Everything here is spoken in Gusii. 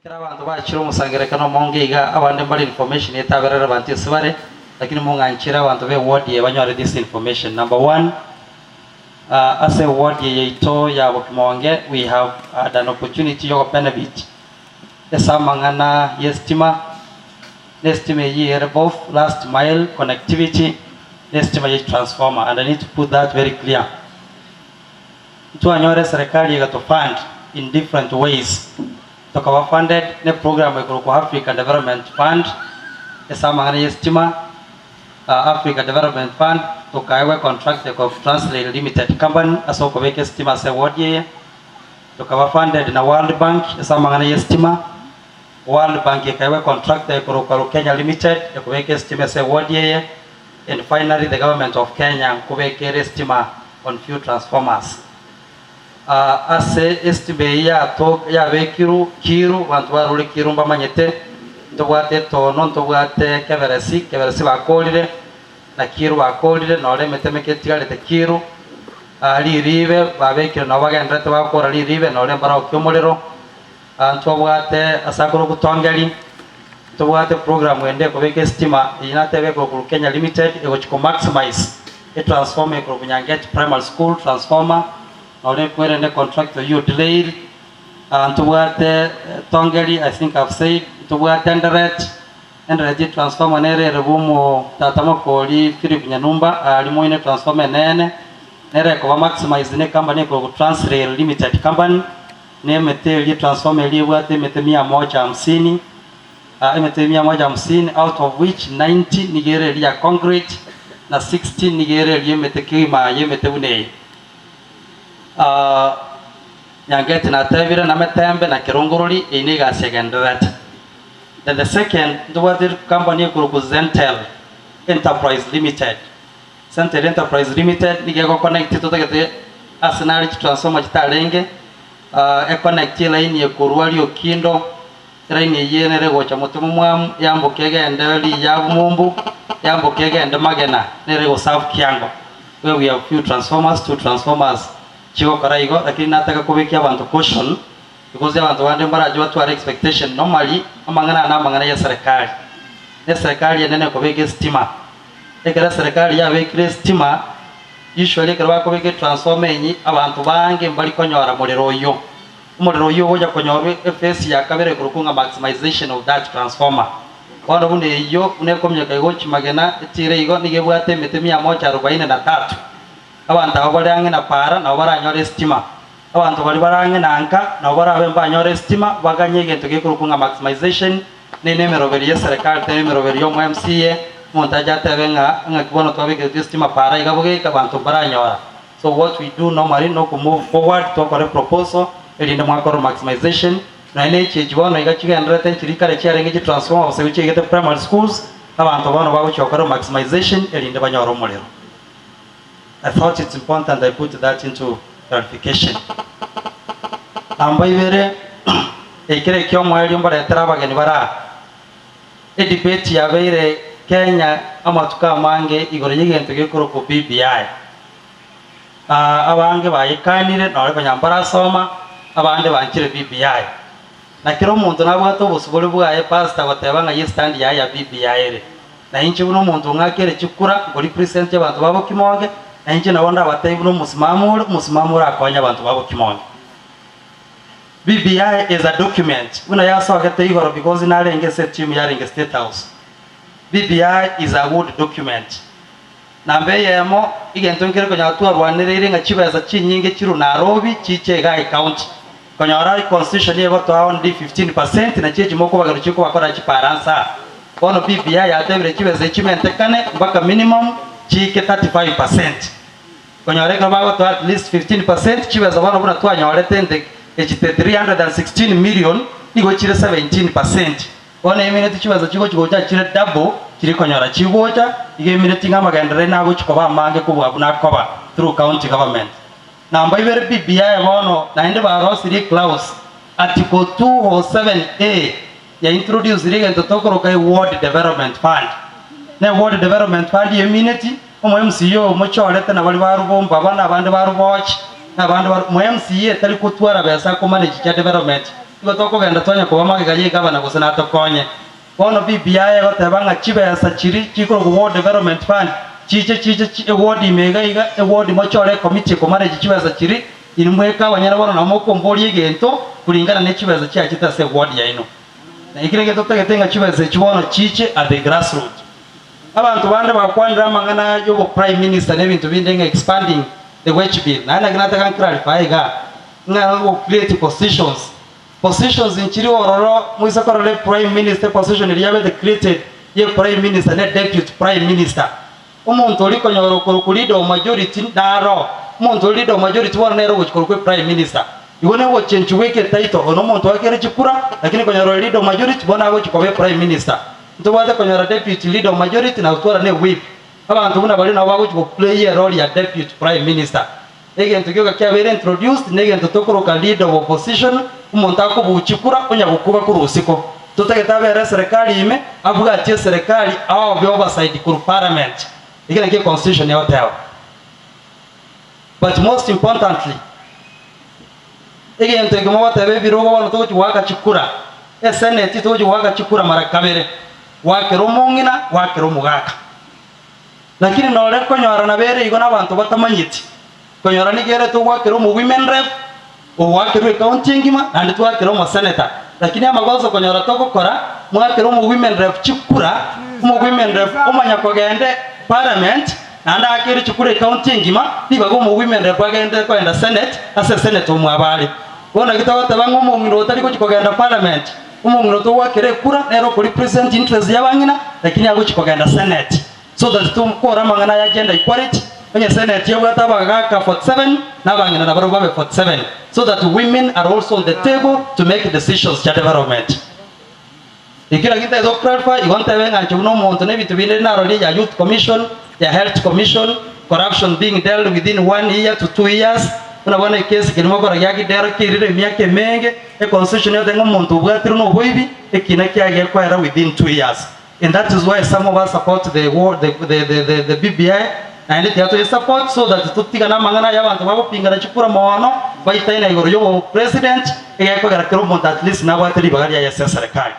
Ekero abanto bachire omosangererekano omonge iga, abande mbare information etaberere abanto ase bare, lakini mong'anchere abanto be ward eye banyore this information. Number one, ase eward eye yaito ya Bokimonge we have had an opportunity yogo benefit ase amang'ana y'estima, na estima eyio ere both last mile connectivity na estima ye transformer and I need to put that very clear. Ntwanyora eserekari egato fund in different ways, tokaba funded ne program ekorokwa Africa Development Fund ase amang'ana y'estima, Africa Development Fund tokaegwa econtract ekorokwa Transrail Limited Company ase okobeka estima ase eward eye, tokaba funded na World Bank ase amang'ana y'estima, World Bank ekaegwa econtract ekorokwa Rukenya Limited ekobeka estima ase eward eye, and finally the government of Kenya nkobeka ere estima on few transformers. Ase estima eyio yato yabekirwe Kiru, abanto barure Kiru mbamanyete, ntobwate etono, ntobwate Keberesi, Keberesi bakorire, na Kiru bakorire, nore emete emeke etigarete Kiru, Riribe babekire nabo bagendererete bagokora Riribe nore mbarokia omorero, Ntobwate ase akorokwa Tongeri, ntobwate program ende ekobeka esitima eyio natebe ekorokwa Kenya Limited egochi ko maximize etransformer ekorokwa Nyangeti Primary School transformer nore ekwerende contract oyio delayed. Ntobwate Tongeri I think I've said, ntobwate Enderet, Enderet etransformer nere ere bwa omo tata mokori Philip Nyanumba aria moino etransformer enene nere ekoba maximized ne ecompany ekorokwa Transrail Limited Company. Na emete eria etransformer eria ebwate emete mia moja hamsini, emete mia moja hamsini out of which 90 nigo ere eria ya concrete na 60 nigo ere eria emete kegima y'emete buna eye. Nyangeti natebire na Metembe na Kerongorori eyio negasi egendererete. Then the second ntobwate company ekorokwa Zentel Enterprise Limited. Zentel Enterprise Limited nigo egoconnect totagete ase nare chitransformer chitarenge, econnect elaini ekorwa Riokindo, elaini eyio nere egocha motwe momwamu yamboke egende Riyabu Mumbu, yamboke egende Magena, nere egoserve Kiango. Where we have few transformers, two transformers chigokora igo, lakini nataka kobekia abanto caution because abanto bande mbarache batware expectation normally amang'ana aya namang'ana ya eserekari, na eserekari enene ekobeka esitima. Ekero eserekari yabekire esitima, usually ekero bakobeka etransformer enyi, abanto bange mbari konyora morero oyio. Omorero oyio ogocha konyorwa ephase ya kabere ekorokwa ng'a maximization of that transformer. Bono buna eyio, buna ekominyoka igo chimagena etire igo, nigo ebwate emete mia moja arobaini na tatu. Abanto aba bare ang'e na para nabo baranyore esitima. Abanto baria bare ang'e na nka nabo barabe mbanyore esitima, baganye egento gekorokwa ng'a maximization, ne nemeroberi y'eserekari tari emeroberi y'omo MCA, omonto ache atebe ng'a ng'aki bono twabekeretwe esitima para iga bogeika abanto mbaranyora. So what we do normally noko move forward tokore proposal erinde mwakore maximization, nonya ne echi echi bono iga chigendererete nchiri kare chiarenge chitransformer gose chiaigete primary schools, abanto bono bagochia gokora maximization erinde banyore omorero. I thought it's important I put that into clarification. Namba ibere, ekero ekiomoerio mbaretere abageni bare aa. Edebate yabeire Kenya amatuko amange igoro yegento gekorokwa BBI. Ah, abange bayekanire nore konya mbarasoma, abande banchire BBI. Na kera omonto nabwate obosibore bwaye pastor goteba ng'a ye stand yaye ya BBI ere. Na inche buna omonto ong'akere chikura, nkorepresent abanto ba Bokimoge, na inche nabo ndabatebie buna omosimamo ore, omosimamo orakonye abanto ba Bokimoge. BBI is a document, buna yasogete igoro because narenge ase etimu yarenge State House. BBI is a good document. Namba eyemo, egento nkere konyora twarwanereire ng'a chibesa chinyinge chirwe Nairobi chiche igaa ecounty. Konyora econstitution egotoa only 15 percent nachi echi mokobagerwa chikobakorera chibalansa aa. Bono BBI yatebire chibesa echi chimentekane mpaka minimum chiike 35 percent. Konyora ekero bagotoa at least 15 percent chibesa bono buna twanyorete ente echi 316 million nigo chire 17 percent. Bono emineti chibesa chigochi gocha chire double chiri konyora chigocha, iga emineti ng'a amagenderero nagochi koba amange kobua buna akoba through county government. Namba ibere BBI bono naende barosirie eclause article 207A ya introducire egento tokoroka eward development fund. Na eward development fund emineti omo MCA omochorete na baria ba Rubombo aba na abande ba Rubochi na abande ba mo MCA tari kotwara besa akomanage chia development. Igo tokogenda twanya koba magega y'egavana gose natokonye. Bono BBI egoteba ng'a chibesa chiria chikorokwa Ward Development Fund chiche chiche chi eward ime iga iga eward mochore ecommittee ekomanage chibesa chiria inwe mweka abanyene bono nabo mokomboria egento kulingana ne chibesa chiachete ase eward yaino. Na ekio nakio totagete ng'a chibesa echi bono chiche at the grassroot. Abanto bande bagokwanera amang'ana yobo prime minister na ebinto binde ng'a expanding the wage bill naende naki nataka nclarify igaa ng'a ogo create positions Positions nchiri ororo moise korora e prime minister eposition eria yabete created ye prime minister ne deputy prime minister. Omonto oria okonyora okorokwa leader of majority naro omonto oria leader of majority bono nere ogochi korokwa e prime minister. Igo negochenchigwa eke title oyo nomonto oakere chikura lakini konyora ore leader of majority bono agochi koba e prime minister. Ntobwate konyora deputy leader of majority na gotwara ne whip. Abanto buna baria nabo bagochi go play erole ya deputy prime minister. Egento gioka kiabeire introduced negento tokoroka leader of opposition, omonto akobuchia kura onya gokuba korwa osiko. Totagete abere eserekari ime, abwatie eserekari aobe oversight korwa parliament. Eke nakio econstitution egoteba. But most importantly, egento eke mogoteba ebirogo bono togochia goaka chikura, esenate togochia goaka chikura mara kabere, goakera omong'ina, goakera omogaka. Lakini nore konyora nabere igo nabanto batamanyeti, konyora nigo ere togwakera omo women rep, ogoakerwa ecounty engima, naende twakera omo senator. Lakini amagoso konyora togokora, mwakera omo women rep chikura, omo women rep omanya kogenda parliament, naende aakere chikura ecounty engima, ribaga omo women rep agende kogenda senate, ase esenate omwabo are. Bono naki togoteba ng'a omong'ina otari gochi kogenda parliament, omong'ina otogwakera ekura nere oko represent interest y'abang'ina, lakini agochi kogenda senate. So that tokore amang'ana aya gender equality, onye senate ebwate abagaka 47 na abang'ina nabarobwo babe 47 so that women are also on the table to make decisions chia development. Ekio naki ntagete go clarify, igo ntebe ng'a inche buna omonto na ebinto binde narorie ya youth commission, ya health commission, corruption being dealt within one year to 2 years, buna bono ekesi keria mokora gia Kidero keirire emiaka emenge, econstitution egoteba ng'a omonto obwatirwe na oboibi, ekina kiaye gekoera within 2 years. And that is why some of us support the the the the the the BBI naende tiga toye support so that totigane amang'ana aya abanto bagopingana chikura moono baitaine igoro yobo president egekogera kera omonto at least nabwate ribaga riaye ase eserekari.